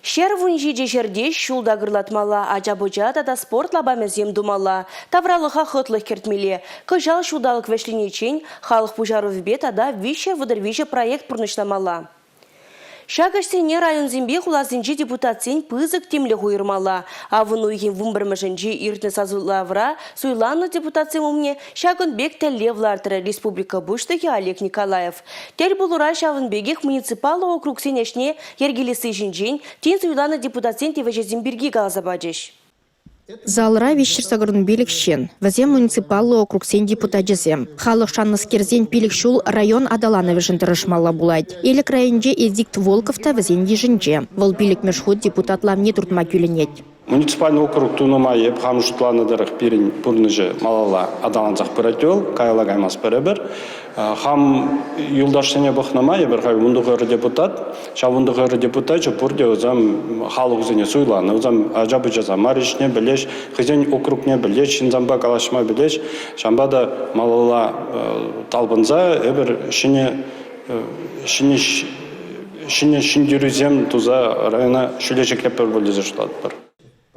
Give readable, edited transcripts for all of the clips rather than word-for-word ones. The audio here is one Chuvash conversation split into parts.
117 ҫӗрте ҫул такӑрлатмалла, ача-пӑча тата спорт лапамӗсем тумалла, тавралӑха хӑтлӑх кӗртмелле. Кӑҫал ҫулталӑк вӗҫлениччен халӑх пуҫарӑвӗпе тата 333 проект пурнӑҫламалла. Ҫак ӗҫсене районсемпе хуласенчи депутатсен пысӑк тимлӗх уйӑрмалла. Авӑн уйӑхӗн вунпӗрмӗшӗнче иртнӗ сасӑлавра суйланнӑ депутатсем умне ҫакӑн пек тӗллев лартрӗ республика Пуҫлӑхӗ Олег Николаев. Тӗл пулура ҫавӑн пекех муниципаллӑ округсен ӗҫне йӗркелесси ҫинчен тин суйланӑ депутатсен тивӗҫӗсем пирки каласа пачӗҫ. Залра 385 ҫын. Вӗсем муниципаллӑ округсен депутачӗсем. Халӑх шаннӑскерсен 5 ҫул район аталанӑвӗшӗн тӑрӑшмалла пулать. Элӗк районӗнче Эдикт Волков та вӗсен йышӗнче. Вӑл пиллӗкмӗш хут депутат лавне туртма кӳлӗнет. Муниципальный округ тунӑ май эп хам шутланӑ тӑрӑх пирӗн пурнӑҫӗ малалла аталансах пырать вӑл, каялла каймастпӑр эпир. Хам юлташсене пӑхнӑ май эпир халь 19 депутат. Ҫав 19 депутачӗ пурте вӗсем халӑхсене суйланӑ, вӗсем ача-пӑчаса мар ӗҫне пӗлеҫ, хӑйсен округне пӗлеҫ, ҫынсемпе калаҫма пӗлеҫ. Ҫавӑнпа та малалла талпӑнса эпир ҫӗнӗ ҫӗнӗ ҫӗнӗ ҫӗнтерӳсем туса района ҫӳле ҫӗклетпӗр пуль тесе шутлатпӑр.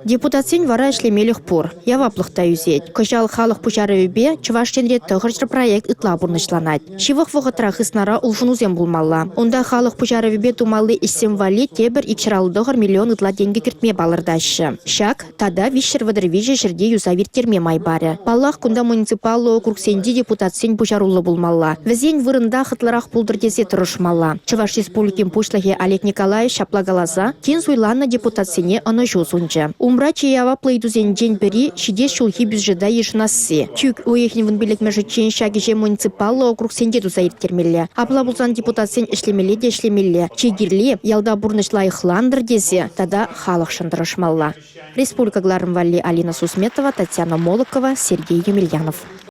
Депутатсен вара ӗҫлемелӗх пур, яваплӑх та ӳсет. Кӑҫал халӑх пуҫарӑвӗпе Чӑваш Енре 900 проект ытла пурнӑҫланать. Ҫывӑх вӑхӑтра хыснара улшӑнусем пулмалла. Унта халӑх пуҫарӑвӗпе тумалли ӗҫсем валли тепӗр 259 миллион ытла тенкӗ кӗртме палӑртаҫҫӗ. Ҫак тата 333 ҫӗрте юсав ирттерме май парӗ. Паллах, кунта муниципаллӑ округсенчи депутатсен пуҫаруллӑ пулмалла. Вӗсен вырӑнта хӑтлӑрах пултӑр тесе тӑрӑшмалла. Чӑваш Республикин Пуҫлӑхӗ Олег Николаев ҫапла каласа тин суйланнӑ депутатсене ӑнӑҫу сунчӗ. Умра чи яваплӑ ыйтусенчен пӗри – ҫитес ҫулхи бюджета йышӑнасси. Чӳк уйӑхӗн 15-мӗшӗччен ҫак ӗҫе муниципаллӑ округсенче туса ирттермелле. Апла пулсан депутатсен ӗҫлемелле те ӗҫлемелле. Чи кирли – ялта пурнӑҫ лайӑхлантӑр тесе тата халӑхшӑн тӑрӑшмалла. Республика кӑларӑм валли Алина Сусметова, Татьяна Молокова, Сергей Емельянов.